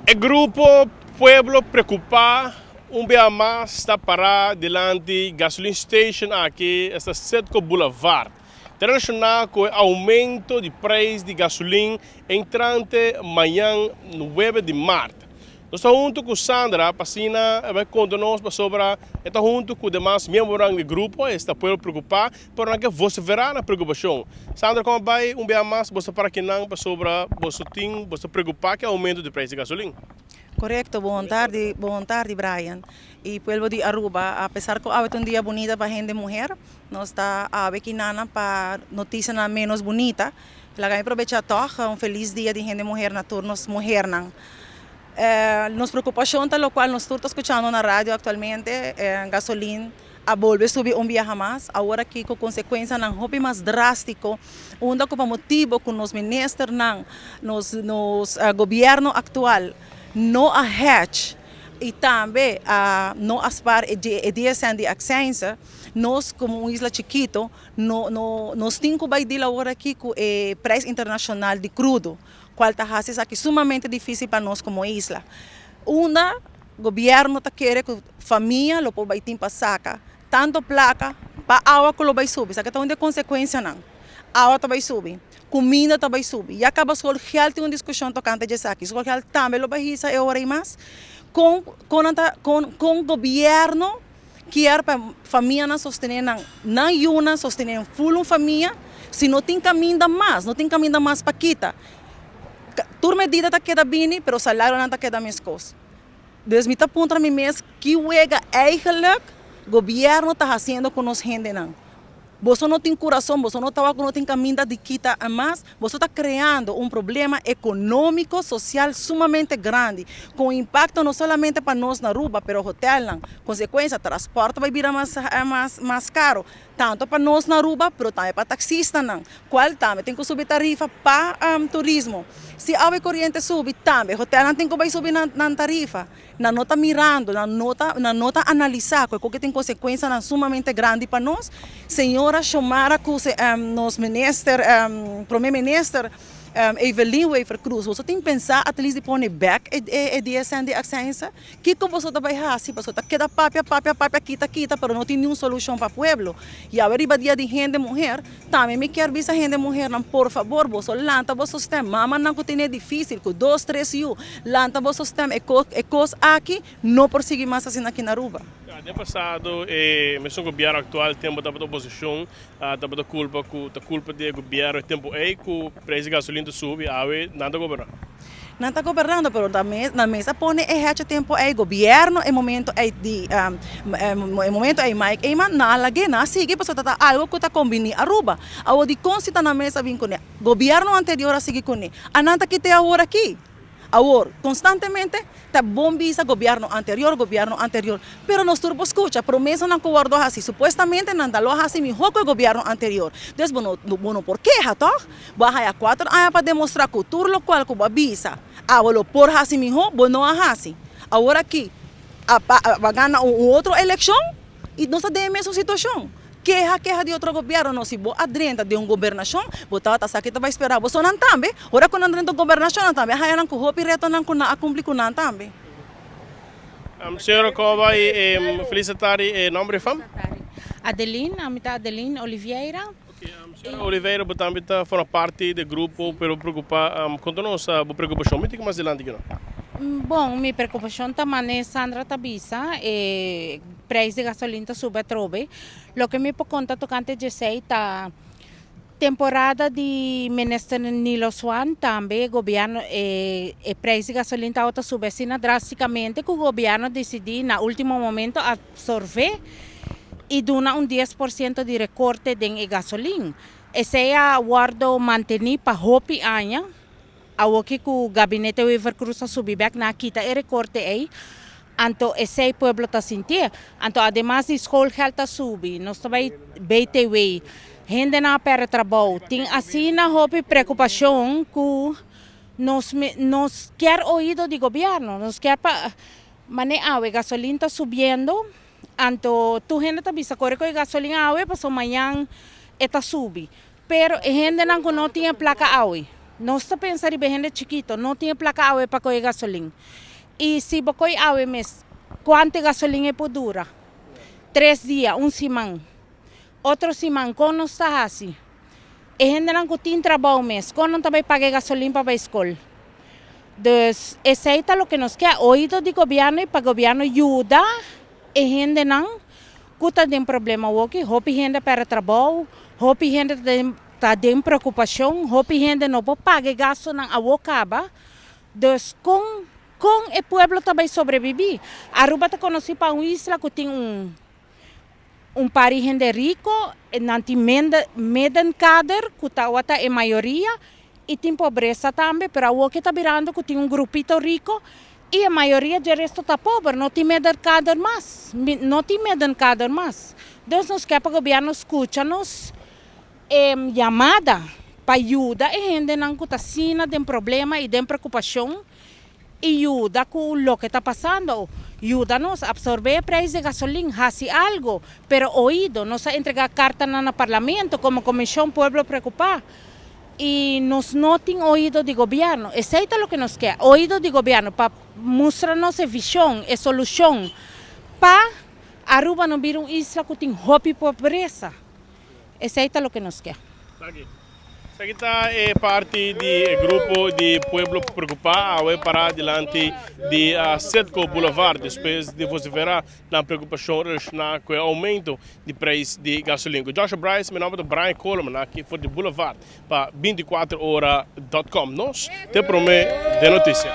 E grupo Pueblo Preocupa un bia mas ta para dilanti gasoline station aki, esta Citgo Boulevard. Ta relaciona cu e aumento di prijs di gasolin entrante mañan 9 di maart. Nos ta hunto cu Sandra pa asina e bay conta nos pasobra e ta hunto cu demas miembronan di grupo, esta Pueblo Preocupa, pero nan ke vocifera nan preocupacion. Sandra, como bay un bia mas bo ta para kinan pasobra boso tin, bo ta preocupa cu e aumento di prijs di gasolin? Correcto, bon tardi, bon tardi, Brian. Y pueblo di Aruba, a pesar cu awe ta un dia bunita pa hende muher, nos ta awe kinana pa noticianan menos bunita. Laga mi aprovecha toch un feliz dia di hende muher na tur nos muhernan. Nos preocupacion ta locual nos tur ta scuchando na radio actualmente, gasolin a bolbe subi un biaha mas, awor aki cu consecuencianan hopi mas drastico, unda cu pa motibo cu nos ministernan, nos gobierno actual no a hedge y tambe a no a spaar e 10 cent di accijnzen, nos como un isla chikito no, no, nos tin cu bay deal awor aki cu e prijs internacional di crudo, cual ta haci esaki sumamente dificil pa nos como isla. Unda gobierno ta kere cu famia lo por bay tin pa saca tanto placa pa awa cu lo bay subi? Esaki ta un di e consecuencianan. Awa ta bay subi, cuminda ta bay subi. Ya caba schoolgeld tin un discusion tocante di esaki. Schoolgeld tambe lo bay hisa e ora y mas. Con gobierno kier pa famianan sostene nan yiunan, sostene full un famia, si no tin caminda mas, no tin caminda mas pa kita? Tur medida ta keda bini, pero salarionan ta keda mescos. Dus mi ta puntra mi mes ki wega eigenlijk gobierno ta haciendo cu nos hendenan. Boso no tin curason, boso no ta cu no tin caminda di kita mas, boso ta creando un problema economico, social sumamente grandi, cu impacto no solamente pa nos na Aruba, pero hotelnan, consecuencia, transporte bay bira mas caro, tanto pa nos na Aruba, pero tambe pa taxistanan, cual tambe tin cu subi tarifa pa turismo. Si awa y coriente subi, tambe hotelnan tin cu bay subi nan tarifa. Nan no ta mirando, nan no ta analisa cu e tin consecuencianan sumamente grandi pa nos. Señora Xiomara cu nos minister, prome minister Evelyn Wever-Croes, boso tin pensa at least di pone back e 10 cent di accijns? Kico boso ta bay haci? Boso ta keda papia, papia, papia, kita, kita, pero no tin ningun solucion pa pueblo. Y awor riba dia di hende muher, tambe mi kier bisa hende muhernan, por fabor, boso lanta boso stem. Mamanan cu tin e dificil, cu dos, tres yiu, lanta boso stem. E cos aki no por sigui mas asina aki na Aruba. Den pasado, mesmo gobierno actual tempo tabata oposicion, tabata culpa cu ta culpa di gobierno e tempo ey cu prijs di gasolin ta subi, awe nan ta goberna. Nan ta gobernando, pero na mesa pone e hecho tempo ey gobierno e momento ey di e momento ey Mike Eman na lage na sigui pasobra ta algo cu ta conveni Aruba. Awor di con si ta na mesa bin cune? Gobierno anterior a sigui cune. Anan ta kite awor aki. Awor, constantemente ta bon bisa gobierno anterior, gobierno anterior. Pero nos tur por scucha, promesanan cu wordo haci, supuestamente nan ta lo haci miho cu e gobierno anterior. Dus bo no por keha, toch? Bo a haya 4 aña pa demostra cu tur locual cu bo a bisa, awo lo por haci miho, bo no a haci. Awor aki, a gana un otro eleccion y nos ta den e mesmo situacion. Keha, keha di otro gobierno, no, si bo a drenta den un gobernacion, bo tawata sa cu ta bay spera bo so nan tambe. Ora cu nan drenta gobernacion, nan tambe haya nan cu hopi retonan cu nan a cumpli cu nan tambe. Señora Coba, feliz tardi, nomber y fam? Adeline, ami ta Adeline Oliveira. Okay, señora Oliveira, bo tambe ta forma parti di grupo Pueblo Preocupa. Conta nos bo preocupacion, mi mas adelante aki no. Bon, mi preocupacion ta mane Sandra ta bisa, e prijs di gasolin ta subi atrobe. Loke mi por conta tocante di esey ta temporada di minister Nilo Swan tambe gobierno e prijs di gasolin ta subi asina drasticamente cu gobierno a dicidi na ultimo momento absorbe y duna un 10% di recorte den e gasolin. Esey a wordo manteni pa hopi aña. Awoki cu gabinete Wever Croes a subi back nan a kita e recorte ey. Anto esey pueblo ta sinti. Anto ademas di schoolgeld ta subi, nos ta bay BTW, hendenan a perde trabou. Tin asina hopi preocupacion cu nos kier oido di gobierno, nos kier pa mane awe gasolin ta subiendo, anto tur hende ta bisa core cu e gasolin awe pasobra mañan e ta subi. Pero e hendenan cu no tin placa awe. Nos ta pensa riba hende chikito, no tin e placa awe pa coge gasolin. Y si bo coge awe mes, cuanto gasolin e por dura? Tres dia, un siman. Otro siman, con nos ta haci? E hendenan cu tin trabou mes, con nan ta bay paga e gasolin pa bay scol? Dus, esey ta loke nos kier, oido di gobierno y pa gobierno yuda e hendenan cu ta den problema awoki. Hopi hende a perde trabou, hopi hende ta den ta den preocupacion, hopi hende no por paga e gastonan awo caba. Dus, con con e pueblo ta bay sobrevivi? Aruba ta conoci pa un isla cu tin un. Un par di hende rico, nan tin middenkader cu tawata e mayoria y tin pobresa tambe, pero awor ke ta birando cu tin un grupito rico y e mayoria dje resto ta pober, no tin middenkader mas, no tin middenkader mas. Dus nos ke pa gobierno scucha nos e yamada pa yuda e hendenan cu ta asina den problema y den preocupacion y yuda cu loke ta pasando, yuda nos absorbe e prijs di gasolin, haci algo, pero oido, nos a entrega cartanan na Parlamento como Comision Pueblo Preocupa y nos no tin oido di gobierno, esey ta loke nos kier, oido di gobierno pa mustra nos e vision, e solucion pa Aruba no bira un isla cu tin hopi pobresa. Esei ta loke nos ke. Danki. Esaki ta e parti di e grupo di Pueblo Preocupa awe para dilanti di Citgo Boulevard despues di vocifera nan preocupacion relaciona cu e aumento di prijs di gasolin. Cu Joshua Bryce, mi nomber ta Brian Coleman aki for di Boulevard pa 24 ora dot com. Nos te prome den noticia.